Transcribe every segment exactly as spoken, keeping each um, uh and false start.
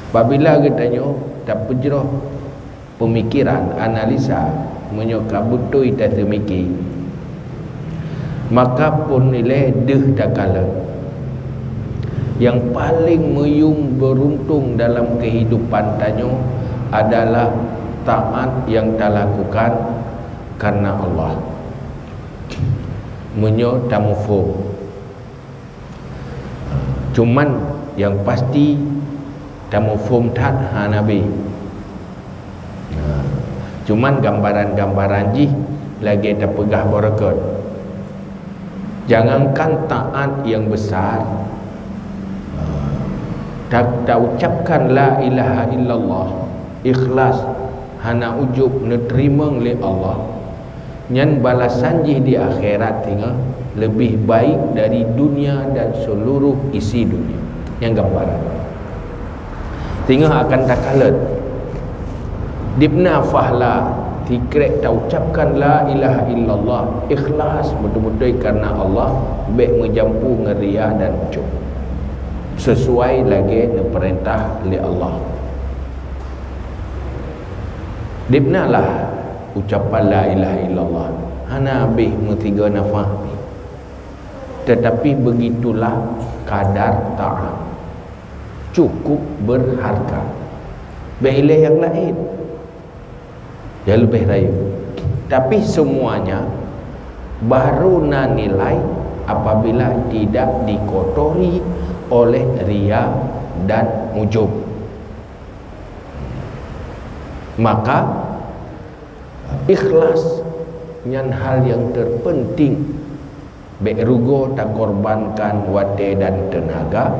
Apabila geutanyoe tapeujroh peumikiran, analisa, meunyoe ka beutôi taseumike, maka phon ilée deuh takalon. Nyang paleng meuyuem beuruntung dalam keuhidupan tanyoe adalah taát nyang talakukan kareuna Allah. Meunyoe tamuphom, cuman nyang pasti tamuphom that hana beh. Nah, cuman gambaran-gambaran jih lagée tapeugah beureukat. Jangankan taát nyang besar, ta-, taucapkan la ilaha illallah ikhlas, hana ujub, neuteurimong lé Allah, nyan balasan jih di akhirat singoh leubeh baik dari dunia dan seluruh isi dunia. Nyang gambaran. Singoh akan takalon. Dibna fahla, sikrek taucapkan la ilaha illallah, ikhlas beutôi-beutôi kareuna Allah, bék meujampu ngon ria dan ujub. Sesuai lagée neupeurintah lé Allah. Dibnalah ucapan la ilaha illallah, hana habéh meusigoe nafah pih. Tetapi begitulah kadar taat. Cukup berharga. Bék ilée nyang laén. Ya leubeh rayeuk. Tapi semuanya baru na nilai apabila tidak dikotori oleh ria dan ujub. Maka ikhlas nyan hal nyang terpenting. Bék rugoe takorbankan watée dan teunaga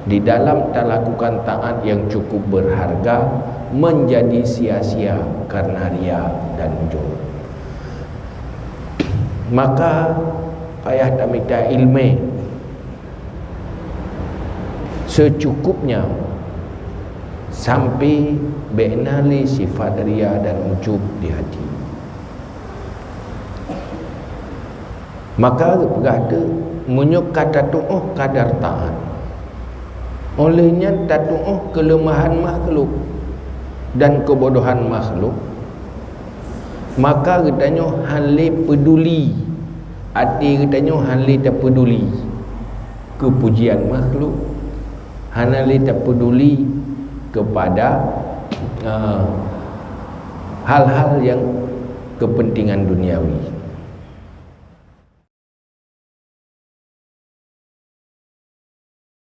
di dalam talakukan taát nyang cukup berharga menjadi sia-sia kareuna ria dan ujub. Maka payah tamita iéleumé secukupnya sampai bék na lé sifat ria dan ujub di hati. Maka geupeugah teuk, meunyoe ka tatu'oh kadar taát, óh lheueh nyan tatu'oh keuleumahan makhluk dan keubodohan makhluk, maka geutanyoe hana lé peuduli, até geutanyoe hana lé tapeuduli keu pujian makhluk, hana lé tapeuduli keupada, eh, hal-hal nyang keupeuntengan duniawi.